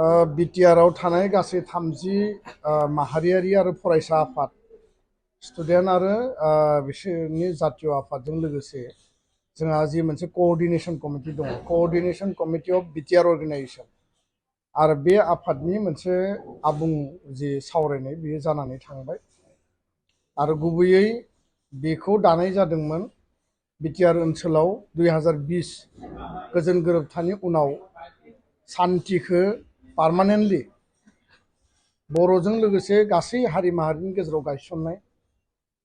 BTR आव थानाय गासै 30 माहारियारि आरो फरायसा आफाद स्टुडेन्ट आरो बिसोरनि जातीय आफादजों लोगोसे जोंहा जि मोनसे कोअर्डिनेशन कमिटि दङ coordination committee of BTR organisation आरो बे आफादनि मोनसे आबुं जि सावरायनाय बेयो जानानै थांबाय आरो गुबैयै बेखौ दानाय जादोंमोन BTR ओनसोलाव 2020 गोजोन गोरोबथानि उनाव सान्तिखौ पार्मानेन्टलि बर'जों लोगोसे गासै हारि माहारिनि गेजेराव गायसननाय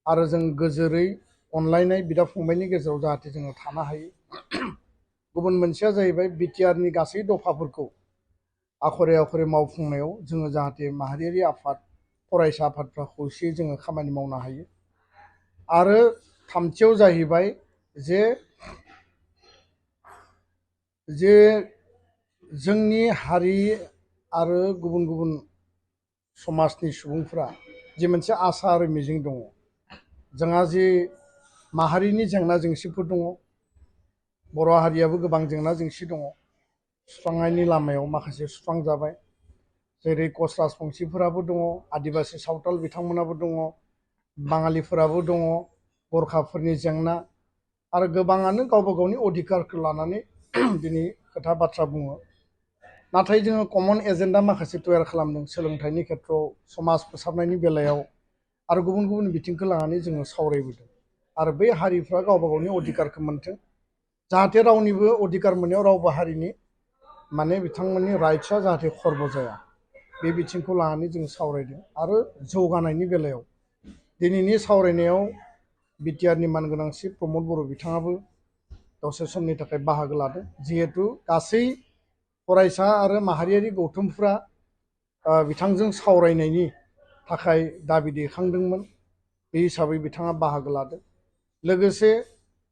आरो जों गोजोरै अनलायनाय बिदा फंबायनि गेजेराव जाहाथे जोङो थानो हायो गुबुन मोनसेया जाहैबाय BTR नि गासै दफाफोरखौ आखरे आखरे मावफुंनायाव जोङो जाहाथे माहारियारि आफाद फरायसा आफादफ्रा खौसेयै जोङो खामानि मावनो हायो आरो थामथियाव जाहैबाय जे जोंनि हारि आरो गुबुन गुबुन समाजनि सुबुंफोरा जि मोनसे आसा आरो मिजिं दङ जोंहा जि माहारिनि जेंना जेंसिफोर दङ बर' हारियाबो गोबां जेंना जेंसि दङ सुस्रांनायनि लामायाव माखासे सुस्रांजाबाय जेरै कच राजबंसिफोराबो दङ आदिबासि सावथाल बिथांमोनाबो दङ बाङालिफोराबो दङ गरखाफोरनि जेंना आरो गोबाङानो गावबा गावनि अधिकारखौ लानानै दिनै खोथा बाथ्रा बुङो नाथाय जोङो कमन एजेन्डा माखासे तयार खालामदों सोलोंथाइनि खेथ्रआव समाज फोसाबनायनि बेलायाव आरो गुबुन गुबुन बिथिंखौ लानानै जोङो सावरायबोदों आरो बै हारिफ्रा गावबा गावनि अधिकारखौ मोन्थों जाहाथे रावनिबो अधिकार मोननायाव रावबो हारिनि माने बिथांमोननि राइट्सआ जाहाथे खर्ब जाया बे बिथिंखौ लानानै जों सावरायदों आरो जौगानायनि बेलायाव दिनैनि सावरायनायाव BTR नि मानगोनांसि प्रमद बर' बिथाङाबो दसे समनि थाखाय बाहागो लादों जिहेतु गासै फरायसा आरो माहारियारि गौथुमफ्रा बिथांजों सावरायनायनि थाखाय दाबि दैखांदोंमोन बे हिसाबै बिथाङा बाहागो लादों लोगोसे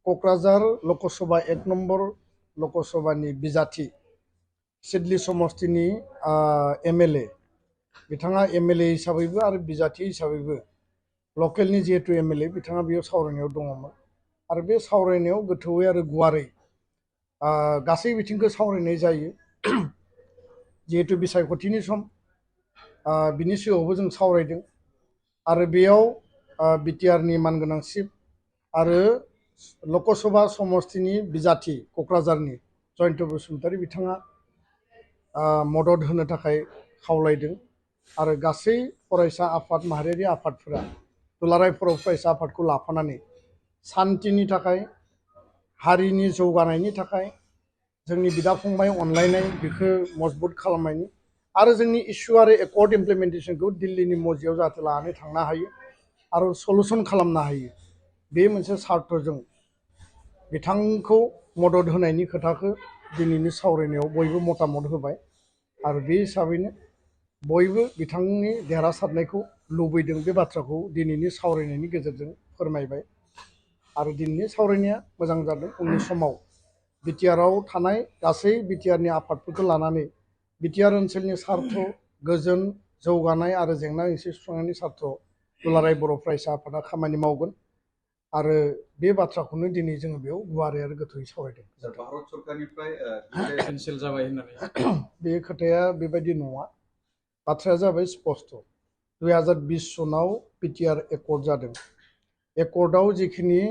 क'क्राझार लकसभा 1 नम्बर लकसभानि बिजाथि सिडली समस्तिनि MLA बिथाङा MLA हिसाबैबो आरो बिजाथि हिसाबैबो लकेलनि जिहेतु MLA बिथाङा बेयाव सावरायनायाव दङमोन आरो बे सावरायनायाव गोथौयै आरो गुवारै गासै बिथिंखौ सावरायनाय जायो जिहेतु बिसायख'थिनि सम बिनि सिगाङावबो जों सावरायदों आरो बेयाव BTR नि मानगोनांसिब आरो लकसभा समस्तिनि बिजाथि क'क्राझारनि जयन्त बसुमतारी बिथाङा मदद होनो थाखाय खावलायदों आरो गासै फरायसा आफाद माहारियारि आफादफोरा दुलाराय बर' फरायसा आफादखौ लाफानानै सान्तिनि थाखाय हारिनि जौगानायनि थाखाय जोंनि बिदा फंबाय अनलायनाय बेखौ मजबुत खालामनायनि आरो जोंनि इस्यु आरो एकर्ड इमप्लिमेन्टेसनखौ दिल्लीनि मजियाव जाहाथे लानानै थांनो हायो आरो सलुसन खालामनो हायो बे मोनसे सार्थजों बिथांखौ मदद होनायनि खोथाखौ दिनैनि सावरायनायाव बयबो मतामत होबाय आरो बे हिसाबैनो बयबो बिथांनि देरहासारनायखौ लुबैदों बे बाथ्राखौ दिनैनि सावरायनायनि गेजेरजों फोरमायबाय आरो दिनैनि सावरायनाया मोजां जादों उननि समाव BTR आव थानाय गासै BTR नि आफादफोरखौ लानानै BTR ओनसोलनि सार्थ गोजोन जौगानाय आरो जेंना जेंसि सुस्रांनायनि सार्थ दुलाराय बर' फरायसा आफादा खामानि मावगोन आरो बे बाथ्राखौनो दिनै जोङो बेयाव गुवारै आरो गोथौयै सावरायदों भारत सरकारनिफ्राय केन्सेल जाबाय होननानै बे खोथाया बेबायदि नङा बाथ्राया जाबाय स्पष्ट 2020 सनाव BTR एकर्ड जादों एकर्डआव जिखिनि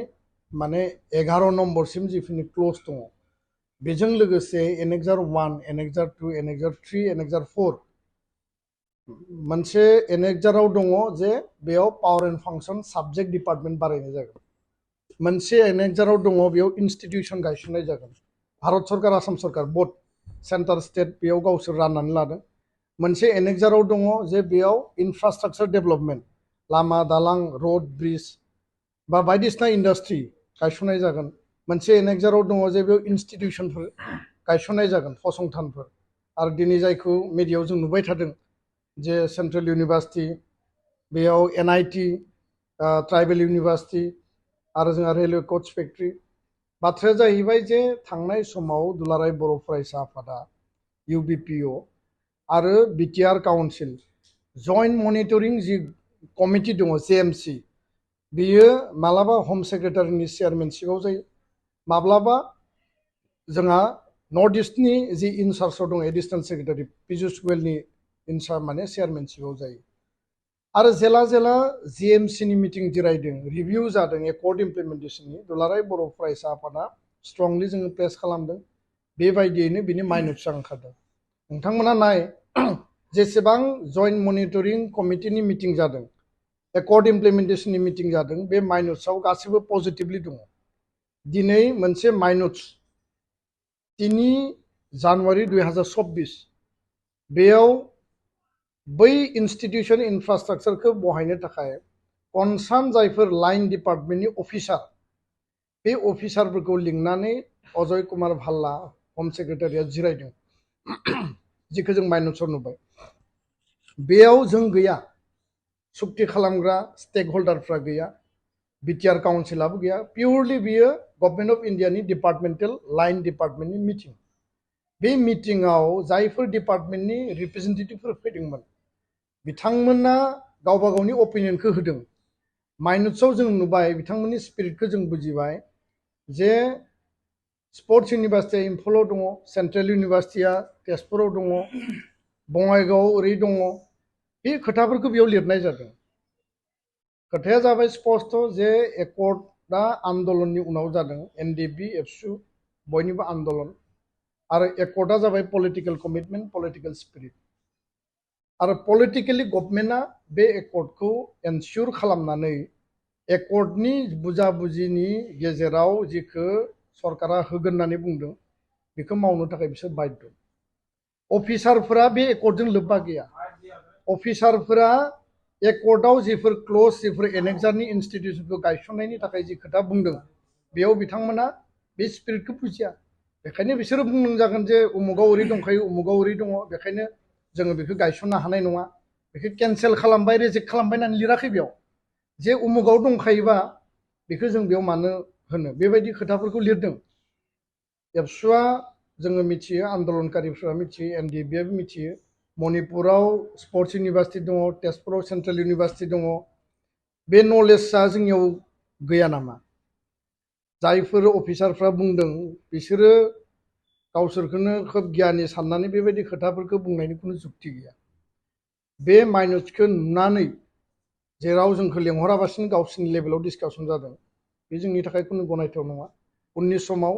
माने 11 नम्बरसिम जिखिनि क्लज दङ बेजों लोगोसे एनेक्सार 1 एनेक्सार 2 एनेक्सार 3 एनेक्सार 4 मोनसे एनेक्साराव दङ जे बेयाव power and function subject department बारायनाय जागोन मोनसे एनेक्साराव दङ बेयाव इनस्टिटिउसन गायसननाय जागोन भारत सरकार आसाम सरकार बोथ सेन्टार स्टेट बेयाव गावसोर राननानै लादों मोनसे एनेक्साराव दङ जे बेयाव इनफ्रास्ट्राक्चार डेभेलपमेन्ट लामा दालां रोड ब्रिज बा बायदिसिना इन्डास्ट्रि गायसननाय जागोन मोनसे एनेक्साराव दङ जे बेयाव इनस्टिटिउसनफोर गायसननाय जागोन फसंथानफोर आरो दिनै जायखौ मिडियायाव जों नुबाय थादों जे सेन्ट्रेल इउनिभार्सिटि बेयाव NIT ट्राइबेल इउनिभार्सिटि आरो जोंहा रेलवे कोच फेक्ट्रि बाथ्राया जाहैबाय जे थांनाय समाव दुलाराय बर' फरायसा आफादा UBPO आरो BTR काउन्सिल जइन्ट मनिटरिं जि कमिटि दङ JMC बेयो मालाबा हम सेक्रेटारिनि चेयारमेनशिपआव जायो माब्लाबा जोंहा नर्थ इस्टनि जि इनचार्जआव दङ एडिसनेल सेक्रेटारि पियुष गोयलनि इनचार्ज माने चेयारमेनशिपआव जायो आरो जेला जेला जिएमसिनि मिटिं जिरायदों रिभिउ जादों एकर्ड इमप्लिमेन्टेसननि दुलाराय बर' फरायसा आफादा स्ट्रंलि जोङो प्रेस खालामदों बेबायदियैनो बिनि माइनट्सआ ओंखारदों नोंथांमोना नाय जेसेबां जइन्ट मनिटरिं कमिटिनि मिटिं जादों एकर्ड इमप्लिमेन्टेसननि मिटिं जादों बे माइनट्सआव गासिबो पजिटिभलि दङ दिनै मोनसे माइनट्स 3 जानुवारि 2024 बेयाव बै इन्स्टिटिउसन इनफ्रास्ट्राक्चारखौ बहायनो थाखाय कनसार्न जायफोर लाइन डिपार्टमेन्टनि अफिसार बे अफिसारफोरखौ लिंनानै अजय कुमार भाल्ला हम सेक्रेटारिया जिरायदों जिखौ जों माइनट्सआव नुबाय बेयाव जों गैया सुक्ति खालामग्रा स्टेक हल्डारफ्रा गैया BTR काउन्सिलाबो गैया पिउरलि बियो government of इन्डियानि departmental line डिपार्टमेन्टनि meeting बे मिटिङाव जायफोर डिपार्टमेन्टनि रिप्रेजेन्टेटिभफोर फैदोंमोन बिथांमोना गावबा गावनि अपिनियनखौ होदों माइनट्सआव जों नुबाय बिथांमोननि स्पिरिटखौ जों बुजिबाय जे स्पर्ट्स इउनिभार्सिटिया इम्फलाव दङ सेन्ट्रेल इउनिभार्सिटिया तेजपुराव दङ बङाइगावआव ओरै दङ बे खोथाफोरखौ बेयाव लिरनाय जादों खोथाया जाबाय स्पष्ट जे एकर्डआ आन्दलननि उनाव जादों एनडिबि एबसु बयनिबो आन्दलन आरो एकर्डआ जाबाय पलिटिकेल कमिटमेन्ट पलिटिकेल स्पिरिट आरो पलिटिकेलि गभर्नमेन्टआ बे एकर्डखौ एनस्युर खालामनानै एकर्डनि बुजाबुजिनि गेजेराव जिखौ सरकारा होगोन होननानै बुंदों बेखौ मावनो थाखाय बिसोर बाध्य अफिसारफोरा बे एकर्डजों लोब्बा गैया अफिसारफोरा एकर्डआव जिफोर क्लज जिफोर एनेक्सारनि इन्स्टिटिउसनखौ गायसननायनि थाखाय जि खोथा बुंदों बेयाव बिथांमोना बे स्पिरिटखौ बुजिया बेखायनो बिसोरो बुंनां जागोन जे उमुगाव ओरै दंखायो उमुगाव ओरै दङ बेखायनो जोङो बेखौ गायसननो हानाय नङा बेखौ केन्सेल खालामबाय रिजेक्ट खालामबाय होननानै लिराखै बेयाव जे उमुगाव दंखायोबा बेखौ जों बेयाव मानो होनो बेबायदि खोथाफोरखौ लिरदों एबसुआ जोङो मिथियो आन्दलनकारिफ्रा मिथियो एनडिबिआबो मिथियो मणिपुराव स्पर्ट्स इउनिभार्सिटि दङ तेजपुराव सेन्ट्रेल इउनिभार्सिटि दङ बे नलेजआ जोंनियाव गैया नामा जायफोर अफिसारफ्रा बुंदों बिसोरो गावसोरखौनो खोब गियानि साननानै बेबायदि खोथाफोरखौ बुंनायनि खुनु जुक्ति गैया बे माइनट्सखौ नुनानै जेराव जोंखौ लेंहराबासिनो गावसोरनि लेभेलाव डिसकासन जादों बे जोंनि थाखाय खुनु गनायथाव नङा उननि समाव